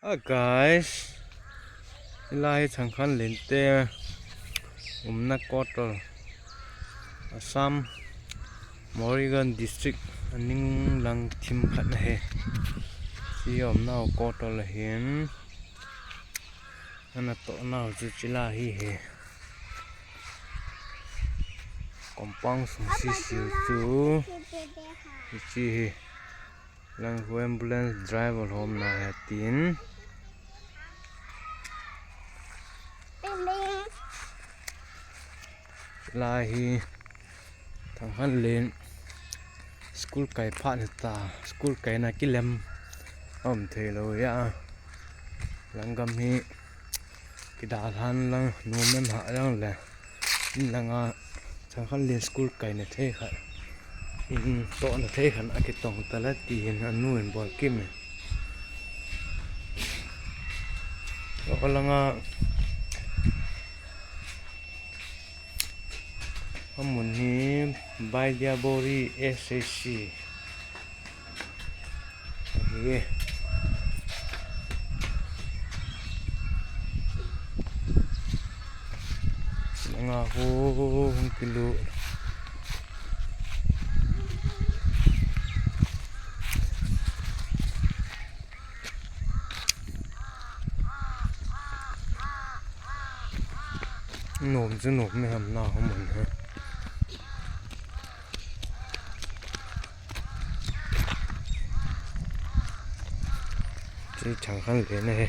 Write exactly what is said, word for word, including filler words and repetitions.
Ah, guys, hilai hi Changkhanlen te umna quarter, Assam, Morigaon District, aning lang thim khat ahi. Chi umna quarter ahin, ana tohna chu chilai hi ahi. Compound sung sisi chu, hichi hi. Lang khu ambulance driver lhomna ahi tin. Lai hi Changkhanlen school kai phat hita, school kaina kilem aum thei lou ahi. Lang gam hi kidalhan lang, numen ha lang le, in langa Changkhanlen school kaina thei khat, in tohna thei khat akitong tala tin anu in bol kim e. Langa amun hi Baidyabori S A C. Ye. Nga ho hung kilu. Nom chu nom me ham na ho mun he. Chi Changkhanlen ahi.